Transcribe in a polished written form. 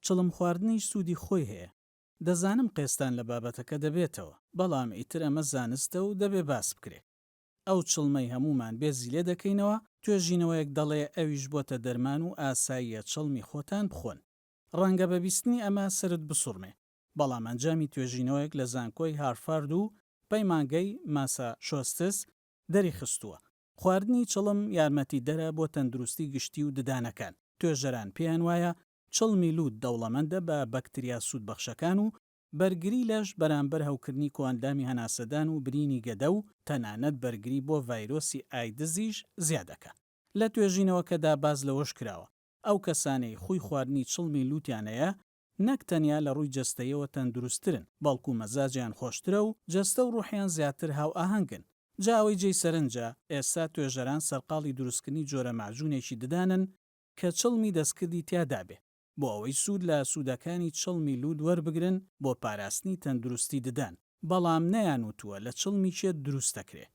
چڵم خواردنیش سوودی خۆی هەیە. دەزانم قێزتان لە بابەتەکە دەبێتەوە، بەڵام ئیتر ئەمە زانستە و دەبێ باس بکرێ. ئەو چڵمەی هەموومان بێزی لێ دەکەینەوە، توێژینەوەیەک دەڵێ ئەویش بۆتە دەرمان و ئاساییە چڵمی خۆتان بخۆن. ڕەنگە بە بیستنی ئەمە سەرت بسوڕمێ، بەڵام ئەنجامی توێژینەوەیەک لە زانکۆی هارفارد و پەیمانگەی ماساشۆستس دەریخستووە، خواردنی چڵم یارمەتیدەرە بۆ تەندروستی گشتی و ددانەکان. توێژەران پێیان وایە چڵمی لووت دەوڵەمەندە بە بەکتریا سوودبەخشەکان و بەرگری لەش بەرامبەر هەوکردنی کۆئەندامی هەناسەدان و برینی گەدە و تەنانەت بەرگری بۆ ڤایرۆسی ئایدزیش زیاد ئەکا. لە توێژینەوەکەدا باس لەوەش کراوە، ئەو کەسانەی خووی خواردنی چڵمی لووتیان هەیە نەک تەنیا لە ڕووی جەستەیەوە تەندروستترن، بەڵکو مەزاجیان خۆشترە و جەستە و ڕوحیان زیاتر هاوئاهەنگن. جا ئەوەی جێی سەرنجە، ئێستا توێژەران سەرقاڵی دروستکردنی جۆرە مەعجونێکی ددانن کە چڵمی دەستکردی تیادابێ، بۆ ئەوەی سوود لە سوودەکانی چڵمی لووت وەربگرن بۆ پاراستنی تەندروستی ددان، بەڵام نەیانوتووە لە چڵمی کێ دروستدەکرێ.